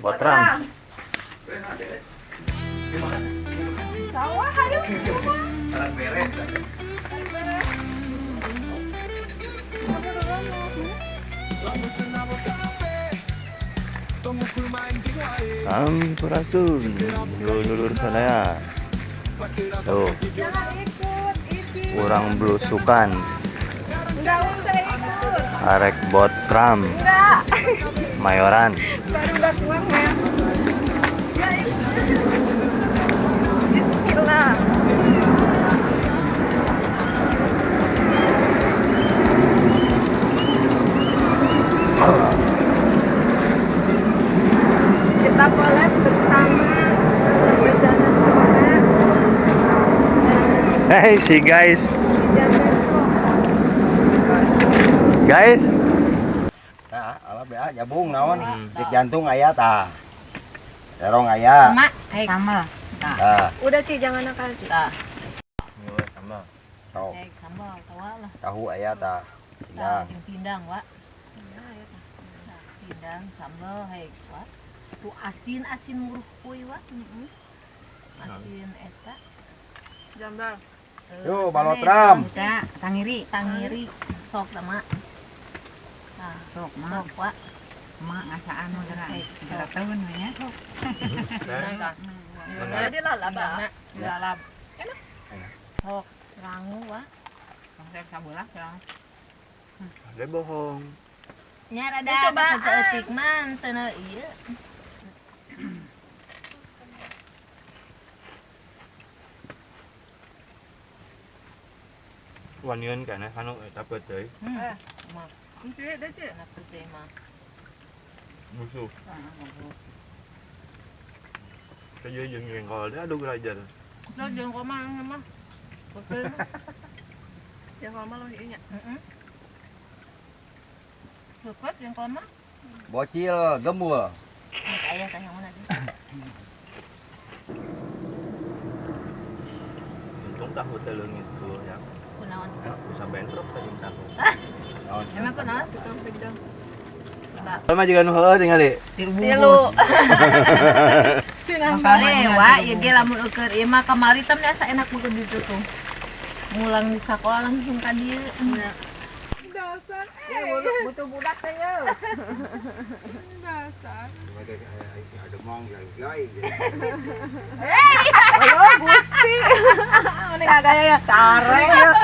Botram. Sawah ayo. Beres. Sampurasun, dulur sadaya. Tuh, kurang blusukan. Enggak usah ikut. Arek botram. Enggak. Mayoran. Baru udah keluar ya. Enggak ikut. Bismillah. Kita collab bersama Bejana Sunda. Hey si guys. Guys. Nah, ala bea jabung naon? Dik jantung aya tah. Terong aya. Sama, sama. Tah. Udah Ci, jangan nakal Ci. Tah. Sama. Sok. Sambal tawa lah. Tahu aya tah. Pindang. Tah, pindang, Wak. Pindang sambal hei, Wak. Tuh asin-asin muruh kuy, Wak. Asin eta. Jambal. Yo, balotram. Tangiri, tangiri. Sok sama. Tah, sok, mak. Sok, Wak. Mak ngasaan mah geura. Geura tahun we nya. Jadi lalap, Pak. Lalap. Enak. Sok rangu, Wak. Saya sabelah ya. Ada bohong. Nya rada saeutik mah teu ieu. Wanian kana kanu eta peuteuy. Mah. Ci, deh Ci. Enak peuteuy mah. Musuh. Kayak jeung jengkol teh aduh belajar. Lo jengkol mah mah. Peuteuy mah. Jengkol mah leuwih ieu nya. Heeh. Seukeut jengkol mah. Bocil gembul. Aya teh yang mana sih? Untung tahu teh leungit tuh ya. Kunaon? Bisa bentrok tadi tahu. Naon? Emang kunaon? Tukang pindang. Mah juga nu heueuh tingali. Tilu. Makane wa ieu ge lamun ukur ieu mah kamari teh asa enak meukeun ditu tuh. Mulang di sakola langsung ka dieu. Dasar. Butuh budak teh yeuh. Dasar. Ada mong jai. Ayo Gusti. Mending gaya ya. Sare yeuh.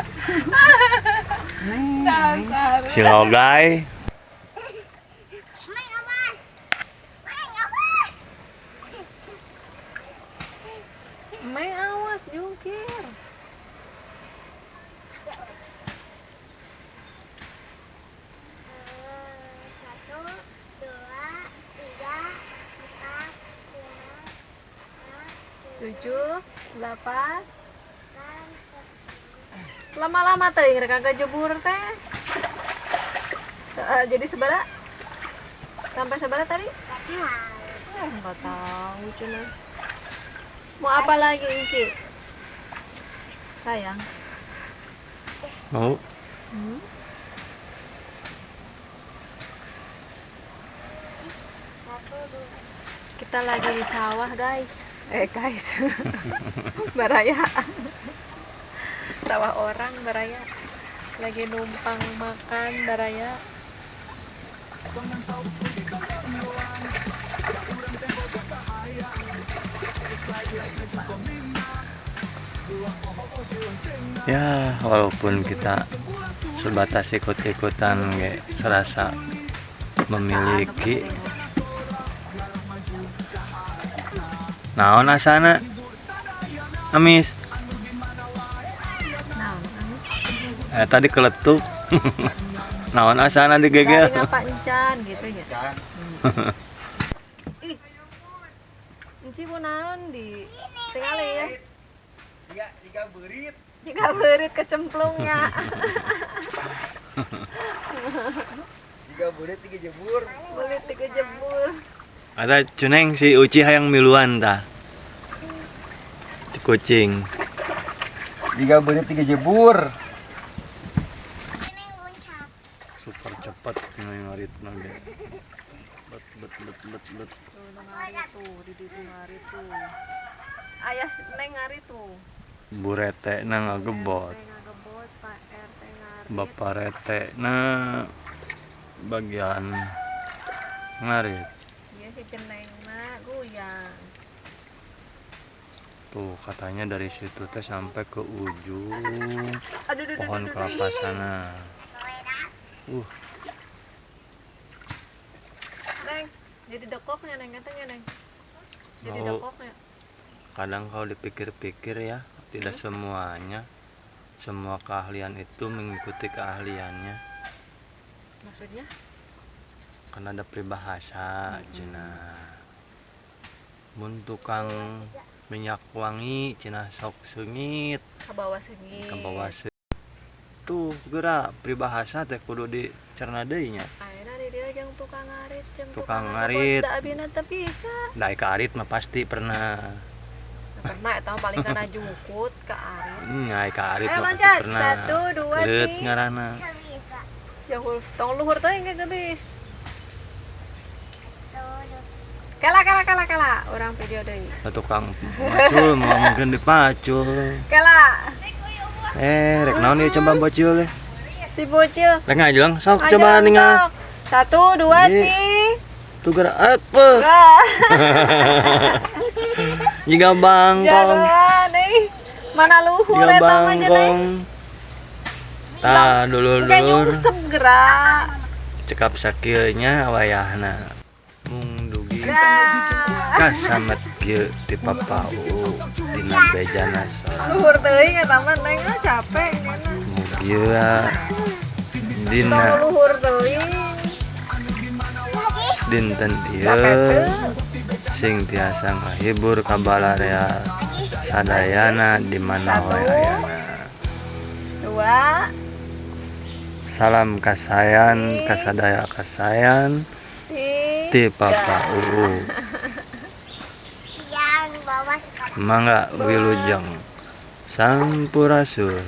Dasar. Si Logai. Main awas jungkir. Satu, dua, tiga, empat, lima, enam, 7, 8. delapan, Lama-lama teh mereka kejebur teh. Jadi sebara? Sampai sebara tadi? Enggak tahu cina. Mau apa lagi Inci? Sayang. Mau. Kita lagi di sawah, guys. Guys. Baraya. Sawah orang baraya. Lagi numpang makan baraya. Ya, walaupun kita sebatas ikut-ikutan kayak serasa memiliki. Naon asana? Amis. Tadi keletuk. Naon asana digegel. Dari ngapa encan gitu ya. Ih. Enci kunaon di tingali ya. Tiga beurit. Jika beurit kecemplungnya. Tiga beurit tiga jebur. Beurit tiga jebur. Ada cuneng si Uci hayang miluan tah. Kucing. 3 beurit 3 jebur. Super cepat ngaritna ge. Bet bet bet bet bet. Tuh, nu ngarit tuh, di ditu ngarit tuh. Ayah Neng ngarit tuh. Bu Rete na ngagebot. RT ngagebot, Pak RT ngarit. Bapak Rete na bagian ngarit. Iya si Ceneng na goyang. Tuh katanya dari situ teh sampai ke ujung Aduh, aduh, pohon aduh, aduh, kelapa sana. Neng, jadi dekoknya Neng katanya Neng. Jadi Mau. dekoknya. Kadang kalau dipikir-pikir ya, tidak semuanya, semua keahlian itu mengikuti keahliannya. Maksudnya? Karena ada peribahasa, cenah. Mun tukang minyak wangi cenah sok seungit, Ke bawah segi. ke bawah seungit. Tuh geura peribahasa teh kudu dicerna deui nya. Ayeuna di dieu jeung tukang ngarit, jeung Tukang ngarit. Da abina teu bisa. Da ka arit mah pasti pernah. Teu pernah eta mah paling kana jukut ka arit. Ai ka arit Ayo mah pasti loncat. pernah. 1 2 Leut 3. ngaranna. Bisa. Jauh tong luhur teuing ge geus. Tuh, Kela kela kela kela, urang video deui. Da tukang macul mah mungkin dipacul. Kela, Rek naon ieu coba bocil teh? si bocil. Rek ngajleng sok Ayo, coba ningal. sok. 1 2 Iya. 3. Tuh geura apa? Jiga bangkong. Jagoan euy. Mana luhur Jiga eta mah nya, Neng. bangkong. Tah Kayak dulur-dulur nyungsep gerak. cekap sakieu nya wayahna. Mung dugi Dah. kasamet kieu ti Papa Uu dina bejana sorang. Luhur teuing eta mah Neng ah capek ngeuna. Mugia Tong dina luhur teuing. dinten ieu Capek teu. sing tiasa ngahibur ka balarea sadayana di mana wae Satu. ayana. 2 Salam kasayan kasadaya kasayan 3. ti Papa Uu. yang bawah sekolah. Mangga wilujeng sampurasun.